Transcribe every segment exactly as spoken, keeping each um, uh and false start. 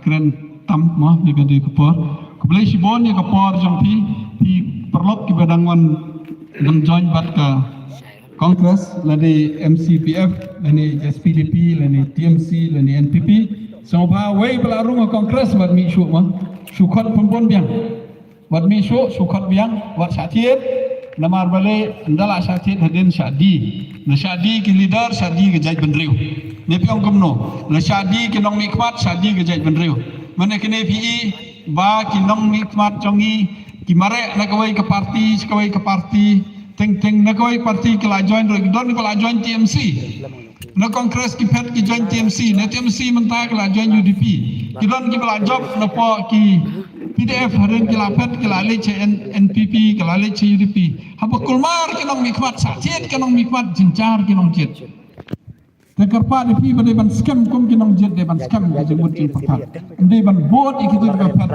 kren tam mo ïa ka dei ka por. Khublei shibun ïa ka por jong phi, phi paralok kiba dang wan dang join bad ka Congress, lane M C P F, lane S P D P, lane T M C, lane N P P. Sngewbha wei ba la rung ha Congress wat mih shuh mo. Shu khot pynbun biang. Wat mih shuh, shu khot biang, wat shah thied. Namar balei, ynda la shah thied hadien shah die. Na shah die ki leader, shah die ka jaitbynriew. Ne phi ong kumno? Na shah die ki nongmihkhmat, shah die ka jaitbynriew. Mane kane phi i ba ki nongmihkhmat jong ngi ki mareh na kawei ka parti sha kawei ka parti, teng teng na kawei parti ki la join ruh, ki don ki la join T M C. Na Congress ki phet ki join T M C, na T M C mynta ki la join U D P. Ki don kiba la jop na pdeng ki P D F, hadien ki la phet ki la leit sha N-, N P P, ki la leit sha U D P. Haba kulmar ki nongmihkhmat, shah thied ki nongmihkhmat, jynjar ki nongjied. Te kyrpad ïa phi ba dei ban skhem kum ki nongjied, dei ban skhem ka jingmut jingpyrkhat. Ym dei ban bud ïa kito kiba phet.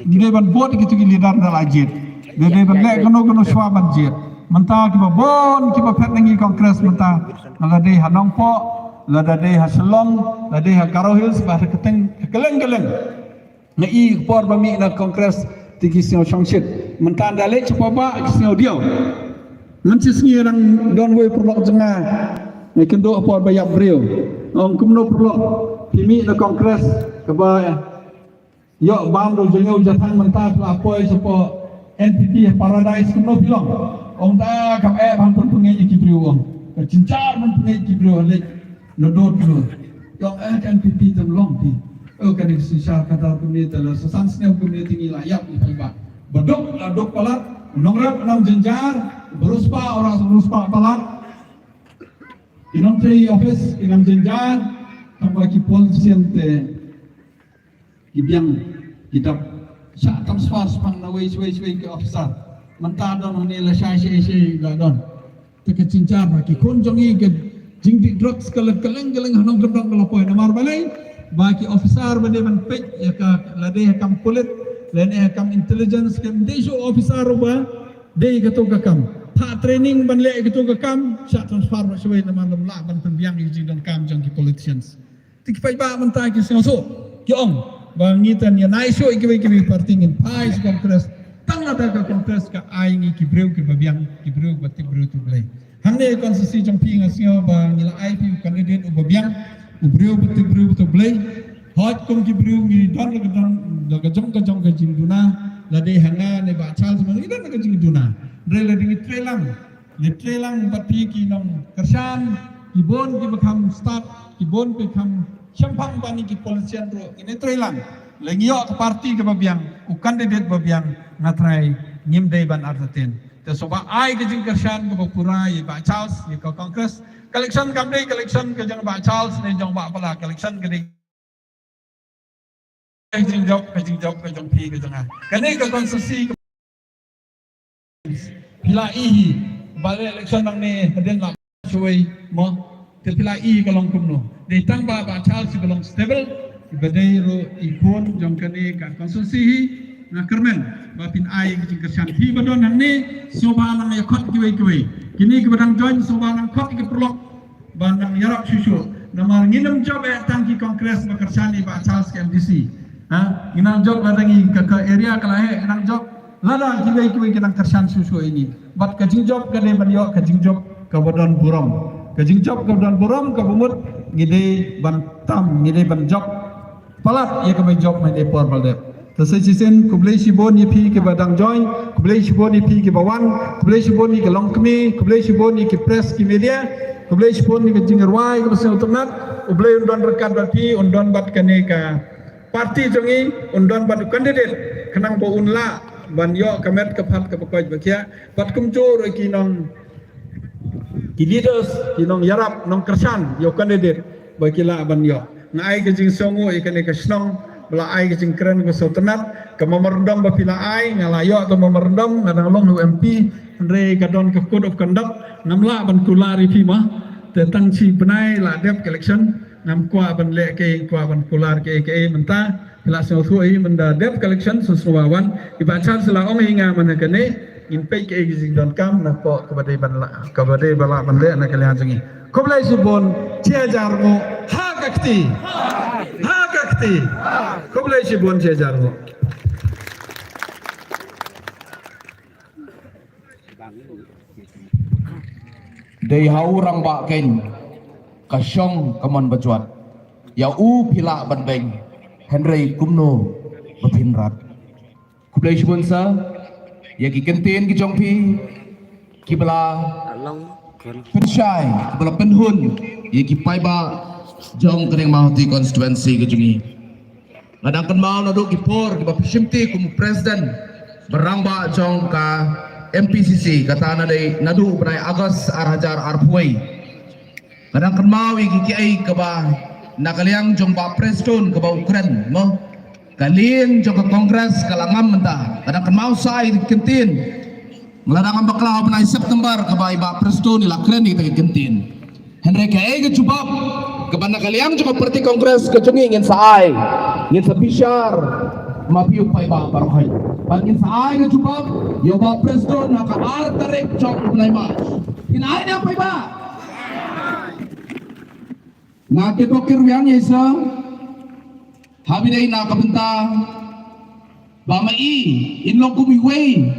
Ym dei ban bud ïa kito ki leader da la jied. Dei, dei ban leh kano kano shuwa ban jied. Mynta kiba bun kiba phet na ngi Congress mynta, lada dei ha Nongpoh, lada dei ha Shillong, lada dei ha Garo Hills, bad ha kyrteng, ha kylleng kylleng. Nga i ka por ba mih na Congress te ki sngew shongshit. Mynta da leit sha paidbah ki sngew diaw. Ngan shisngi dang don wei paralok jong nga. Nga kynduh ha por ba ïap briew. Ong kumno paralok, phi mih na Congress kaba ïoh bam ruh jong u jathang, mynta phi la poi sha pdeng N P P ha Paradise, kumno phi long? Ong da kam eh ban pynpynngeit ïa ki briew, ong. Ka jynjar ban pynngeit ki briew leit. Nadot lo. Ïong eh ka N P P te ym long phi. Oh, kane ka synshar ka dei kumne te la sa san snem kumne te ngi la ïap ngi paidbah. Ba duk la duk palat, u nongrep u nang jynjar, u riewspah u riewspah palat. Ki nongtrei office ki nang jynjar, tangba ki politician te ki biang, ki dap shah transfer shaphang na wei shwei shwei ki officer. Mynta don hangne lashai shai shai la don. Te ka jynjar ba ki khun jong ngi ka jingdih drugs ka la kylleng kylleng ha nongkyndong ka la poi. Namar balei? Ba ki officer ba dei ban peit ïa ka, lada ha kam pulit, lane ha kam intelligence, kam dei shuh officer uba dei kato ka kam. Phah training ban leh kato ka kam, shah transfer bad shawei namar lym lah ban pynbiang ïa ka jingdonkam jong ki politicians. Te ki paidbah mynta ki sngewsuk, ki ong ba ngi tang ïa nai shuh ïa kiwei kiwei parti, ngin phai sha Congress. Tang lada ka Congress ka ai ngi ki briew kiba biang, ki briew ba tip briew tip Blei. Hangne ka constituency jong phi nga sngew ba ngi la ai phi u candidate uba biang, u briew ba tip briew tip Blei. Hooid, kum ki briew ngi don la ka don la ka jong ka jong ka jingduna, lada ha nga ne Bah Charles ma ngi don la ka jingduna. Hynrei lada ngi trei lang, ngi trei lang bad phi ki nongkyrshan, ki bun kiba kham stad, ki bun kiba kham shemphang ban ïa ki politician ruh, ngi trei lang. Lada ngi ïoh ka parti kaba biang, u candidate ba biang, nga trai ngim dei ban artatien. Te sngewbha ai ka jingkyrshan kaba pura ïa Bah Charles, ïa ka Congress. Ka election kam dei ka election ka jong Bah Charles ne jong Bah Pala, ka election ka dei ka jingjop, ka jingjop ka jong phi ka jong nga. Kane ka constituency ka phi la i hi, ba leh election nangne hadien la shawei mo. Te phi la i ka long kumno. Dei tang ba Bah Charles ba long stable, ba dei ruh i khun jong kane ka constituency hi, nga kyrmen ba phin ai ka jingkyrshan. Phi ba don hangne, sngewbha nang ïa khot kiwei kiwei. Kine kiba dang join, sngewbha nang khot ki paralok ba nang ïarap shuh shuh. Namar ngin ym jop eh tang ki Congress ba kyrshan ïa Bah Charles ka M D C. Ha, ngin nang jop lada ngi ka, ka area ka la heh, ngin nang jop lada kiwei kiwei ki nang kyrshan shuh shuh ïa ngi. Bad ka jingjop ka dei ban ïoh ka jingjop kaba don burom. Ka jingjop kaba don burom kaba mut ngi dei ban tam, ngi dei ban jop palat ïa kaba jop mynta por ba la dep. Te sa shisien khublei shibun ïa phi kiba dang join, khublei shibun ïa phi kiba wan, khublei shibun ïa ki longkmie, khublei shibun ïa ki press ki media, khublei shibun ïa ka jingrwai kaba sngewtynnat. U Blei un don ryngkat bad phi, un don bad kane ka parti jong ngi, un don bad u candidate khnang ba un lah ban ïoh ka met ka phad kaba koit ba khiah. Bad kumjuh ruh ki nong, ki leaders, ki nongïarap, nongkyrshan ïa u candidate ba ki lah ban ïoh. Nga ai ka jingsngewnguh ïa kane ka shnong ba la ai ka jingkren kaba sngewtynnat. Ka memorandum ba phi la ai, nga la ïoh ka memorandum, nga dang long u M P, hynrei ka don ka code of conduct, ngam lah ban kular ïa phi ma. Te tang shi bnai la dep ka election, ngam kwah ban leh kaei, kwah ban kular kaei kaei mynta. Phi la sngewthuh hi, mynta dep ka election sngewsngew wan. I Bah Charles la ong ïa nga mynta kane, ngin peit kaei ka jingdonkam na pdeng kaba dei ban lah, kaba dei ba lah ban leh na ka liang jong ngi. Khublei shibun, shi hajar nguh, ha ka kti. Ha ka kti. Khublei shibun, shi hajar nguh. Dei ha u rangbah keiñ ka shong ka mon ba jwat. Ïa u phi lah ban beiñ, hynrei kumno ba phin rat. Khublei shibun sa ïa ki kyntien ki jong phi, kiba la pynshai, kiba la pynhun ïa ki paidbah jong ka Dieng Mawhati constituency ka jong ngi. Nga dang kynmaw naduh ki por kiba phi shimti kum u president ba rangbah jong ka M P C C, kata naduh, naduh bnai August ar hajar arphew wei. Nga dang kynmaw ïa ki, kiei kaba na ka liang jong Bah Prestone kaba u kren, mo. Ka liang jong ka Congress ka la ngam mynta. Nga dang kynmaw sa ïa ki kyntien. Nga la dang ngam bakla ha u bnai September kaba i Bah Prestone i la kren ïa kita ki kyntien. Hynrei kaei ka jubab kaba na ka liang jong ka party Congress ka jong ngi ngin sa ai, ngin sa bishar ma phi u paidbah baroh. Bad ngin sa ai ka jubab ïa u Bah Prestone ha ka ar tarik jong u bnai March. Ngin ai ne em paidbah? Nga kyrpad kyrwiang ïa i sir, ha ba ïadei na ka bynta ba ma i in long kum iwei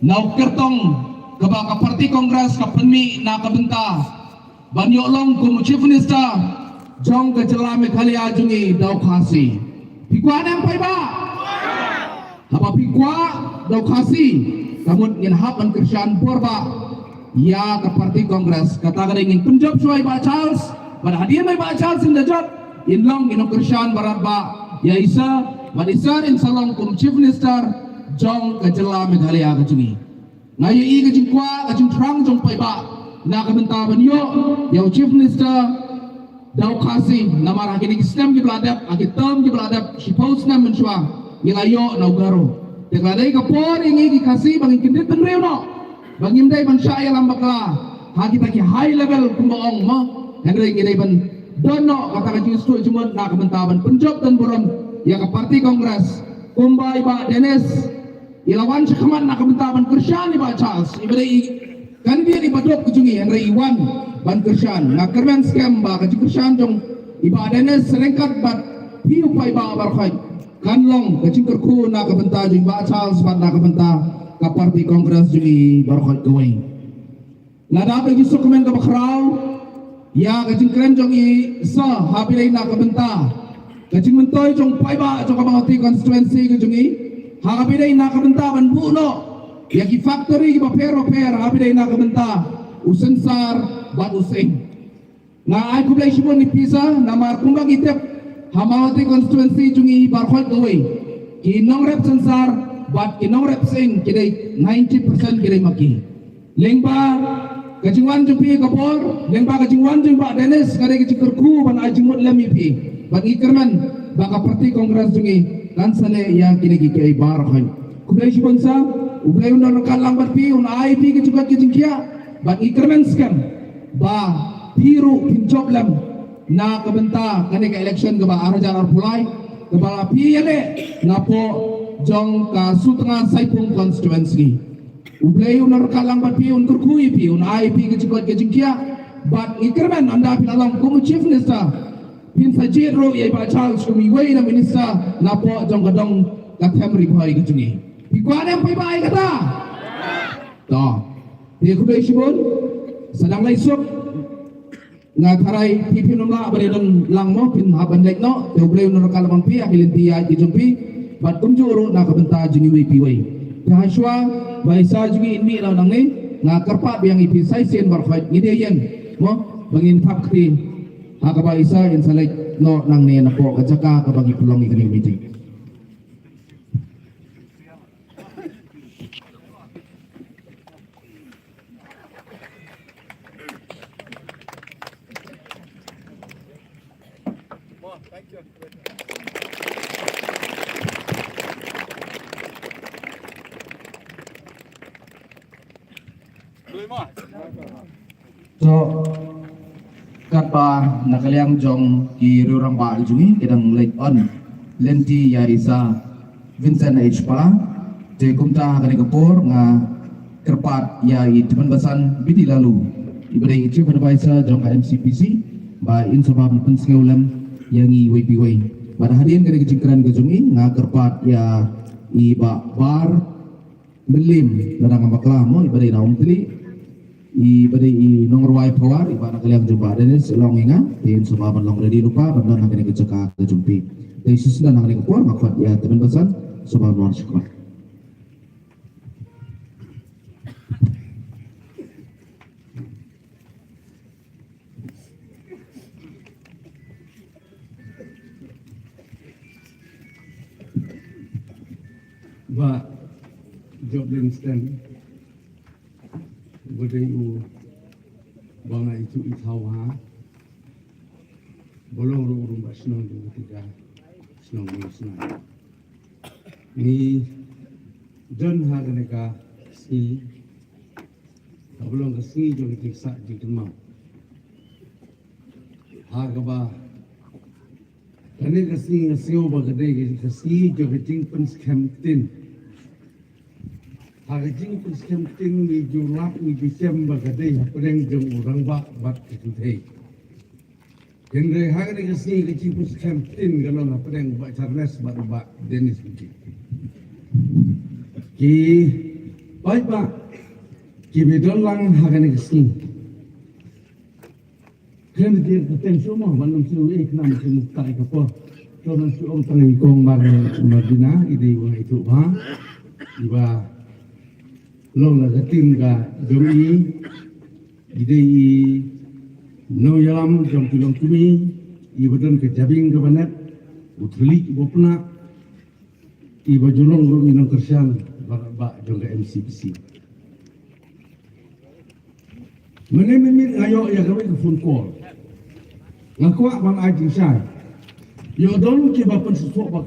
na u kyrtong kaba ka party Congress ka pynmih na ka bynta ban ïoh long kum u Chief Minister jong ka jylla Meghalaya jong ngi da u Khasi. Phi kwah ne em paidbah? Haba phi kwah da u Khasi, ka mut ngin hap ban kyrshan borbah ïa ka party Congress. Kata ka dei ngin pynjop shuwa ïa i Bah Charles, bad hadien ba i Bah Charles in da jop, in long in ong kyrshan barabor ïa i sir, bad i sir in sa long kum Chief Minister jong ka jylla Meghalaya ka jong ngi. Nga ïohi ka jingkwah, ka jingthrang jong paidbah na ka bynta ban ïoh ïa u Chief Minister da u Khasi, namar ha kine ki snem kiba la dep, ha ki term kiba la dep, shiphew snem mynshuwa ngi la ïoh na u Garo. Te ka dei ka por ïa ngi ki Khasi ba ngin kyndit bynriew noh, ba ngim dei ban shah ïalam bakla ha kita ki high level kumba ong, mo. Hynrei ngi dei ban don noh kata ka jingsngewthuh jingmut na ka bynta ban pynjop don burom ïa ka party Congress. Kumba i Bah Dennis i la wan shakhmat na ka bynta ban kyrshan ïa i Bah Charles, iba dei i candidate iba duk ka jong ngi, hynrei i wan ban kyrshan. Nga kyrmen skhem ba ka jingkyrshan jong i Bah Dennis ryngkat bad phi u paidbah baroh kan long ka jingkyrkhu na ka bynta jong i Bah Charles bad na ka bynta ka party Congress jong ngi baroh kawei. Lada ka jingsuk kmen kaba khraw ïa ka jingkren jong i sir, ha ba ïadei na ka bynta ka jingmyntoi jong paidbah jong ka Mawhati constituency ka jong i, ha ba ïadei na ka bynta ban buh noh ïa ki factory kiba pher bapher, ha ba ïadei na ka bynta u synsar bad u sying. Nga ai khublei shibun ïa phi sir, namar kumba ngi tip ha Mawhati constituency jong ngi baroh kawei, ki nongrep synsar bad ki nongrep sying ki dei ninety percent ki dei ma ki. Lyngba ka jingwan jong phi ka bor, lyngba ka jingwan jong Bah Dennis, ka dei ka jingkyrkhu ban ai jingmut lem ïa phi. Bad ngi kyrmen ba ka party Congress jong ngi kan sa leh ïa kine kiei kiei baroh. Khublei shibun sir, U Blei un nang ryngkat lang bad phi, un ai phi ka jingkoit ka jingkhiah. Bad ngi kyrmen skhem ba phi ruh phin jop lem na ka bynta kane ka election kaba ar hajar arphew lai, kaba la phi ïaleh napoh jong ka Sutnga Saipung constituency. U Blei un nang ryngkat lang bad phi, un kyrkhu ïa phi, un ai phi ka jingkoit ka jingkhiah. Bad ngi kyrmen ynda phi la long kum u Chief Minister, phin sa jied ruh ïa i Bah Charles kum iwei na minister napoh jong ka dong ka them Ri Bhoi ka jong ngi. Phi kwah ne em paidbah ïa kata? To. Te khublei shibun. Sa dang lai suk. Nga tharai phi phin ym lah ban ïadon lang mo, phin hap ban leit noh. Te U Blei un nang ryngkat lang bad phi ha ki lynti ïaid ki jong phi, bad kumjuh ruh na ka bynta jong iwei pa iwei. Te ha shuwa ba i sir jong ngi in mih noh nangne, nga kyrpad biang ïa phi sa shisien baroh, ngi dei ïeng mo, ba ngin thap kti ha kaba i sir in sa leit noh nangne napoh ka jaka kaba ngi pynlong ïa kane ka meeting. To, katba na ka liang jong ki riew rangbah jong ngi ki dang leit on lynti ïa i Sir Vincent H Pala, te kumta ha kane ka por nga kyrpad ïa i Tymmen Basan Biti Laloo, iba dei i Chief Advisor jong ka M C P C, ba in sa bam pynsngew lem ïa ngi iwei pa iwei. Bad hadien kane ka jingkren ka jong i, nga kyrpad ïa i Bah Bar Mylliem, lada ngam bakla mo, i ba dei na Umtali, i ba dei i nongrwai pawar, i ba na ka liang jong Bah Dennis, long i nga, te sngewbha ban long ready lypa ban don ha kane ka jaka ka jong phi. Te shisien na kane ka por, nga khot ïa Tymmen Basan, sngewbha ban wan sha khmat. Bah Job Livingston, ba dei u ba nga ithuh ithaw ha, ba long ruh u rangbah shnong jong ka shnong Mawsnam. Ngi don ha kane ka sngi, kaba long ka sngi jong ka jingsah jingkynmaw. Ha kaba kane ka sngi nga sngew ba ka dei ka sngi jong ka jingpynskhem ktien. Ha ka jingpynskhem ktien ngi ju lap ngi ju shem ba ka dei hapdeng jong u rangbah bad ka kynthei. Hynrei ha kane ka sngi ka jingpynskhem ktien ka long hapdeng u Bah Charles bad u Bah Dennis Bikit. Ki paidbah kiba don lang ha kane ka sngi. Khlem da jia ka teng shuh mo, ban ym shu ïa khnang shu mukta ïa ka por. To nang shu ong tang i kong Mar, Marbina, i dei i ba nga ithuh bha. I ba long la ka tim ka jong i, i dei i nongïalam jong ki longkmie, i ba don ka jabieng kaba net, u thylliej uba pnah, i ba ju long ruh i nongkyrshan ba jong ka M C P C. Mynne mynmiet nga ïoh ïa kawei ka phone call. Nga kwah ban ai jingshai. Ïoh don kiba pynsuk ba